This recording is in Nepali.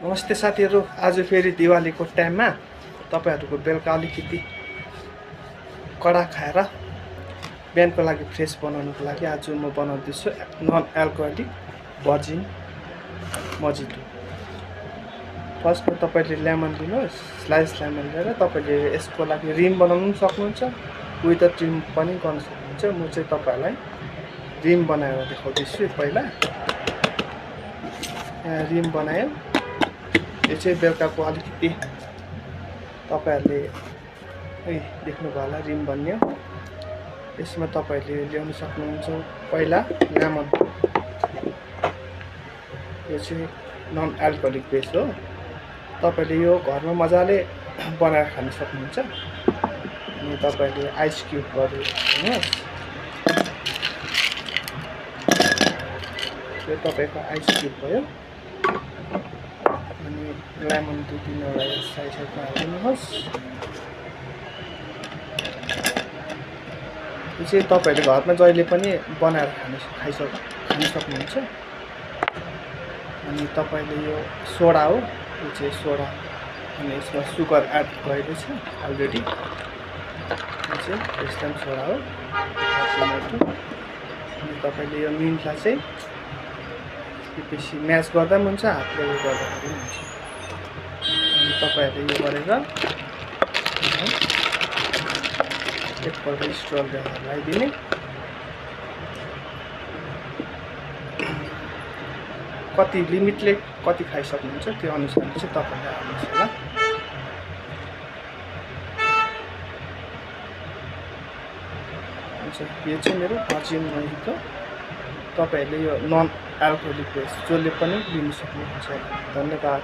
नमस्ते साथीहरू, आज फेरि दिवालीको टाइममा तपाईहरुको बेलुका अलिकति कडा खाएर बिहानको लागि फ्रेस बनाउनको लागि आज म बनाउँदैछु नन अल्कोहलिक भर्जिन मजिटो। फर्स्टमा तपाईले लेमन लिनुहोस्, स्लाइस लेमन लिएर तपाईले यसको लागि रिम बनाउन सक्नुहुन्छ, विदाउट रिम पनि गर्न सक्नुहुन्छ। म चाहिँ तपाईहरुलाई रिम बनाएर देखाउँदैछु। पहिला रिम बनायो। यो चाहिँ बेलुकाको अलिकति तपाईहरुले देख्नुभयो होला रिम बन्यो। यसमा तपाईले ल्याउन सक्नुहुन्छ पहिला लेमन। यो चाहिँ नन अल्कोहलिक बेस हो। तपाईले यो घरमा मजाले बनाएर खान सक्नुहुन्छ। अनि तपाईले आइस क्यूब गर्नुहोस्। यो तपाईको आइस क्यूब भयो। अनि लेमन 2-3 वटा साइडमा हाल्नुहोस्। यो चाहिँ तपाईले घरमा जहिले पनि बनाएर खान सक्नुहुन्छ। अनि तपाईले यो सोडा हो, यो चाहिँ सोडा। अनि यसमा सुगर एड गरेको छ अलरेडी। यो चाहिँ वेस्टर्न सोडा हो। अनि तपाईले यो मिन्टलाई चाहिँ बेसी म्याच गर्दा पनि हुन्छ, हातले उयो गर्दा पनि हुन्छ। अनि तपाईहरुले यो गरेर एकपल्ट स्ट्रोल लगाइदिने। कति लिमिटले कति खाइसक्नुहुन्छ त्यो अनुसार चाहिँ तपाईले हाल्नुहोस् होला। यो चाहिँ मेरो भर्जिन मजिटो। तपाईहरुले यो नन अल्कोहलिक बेस जसले पनि लिन सक्नुहुन्छ। धन्यवाद।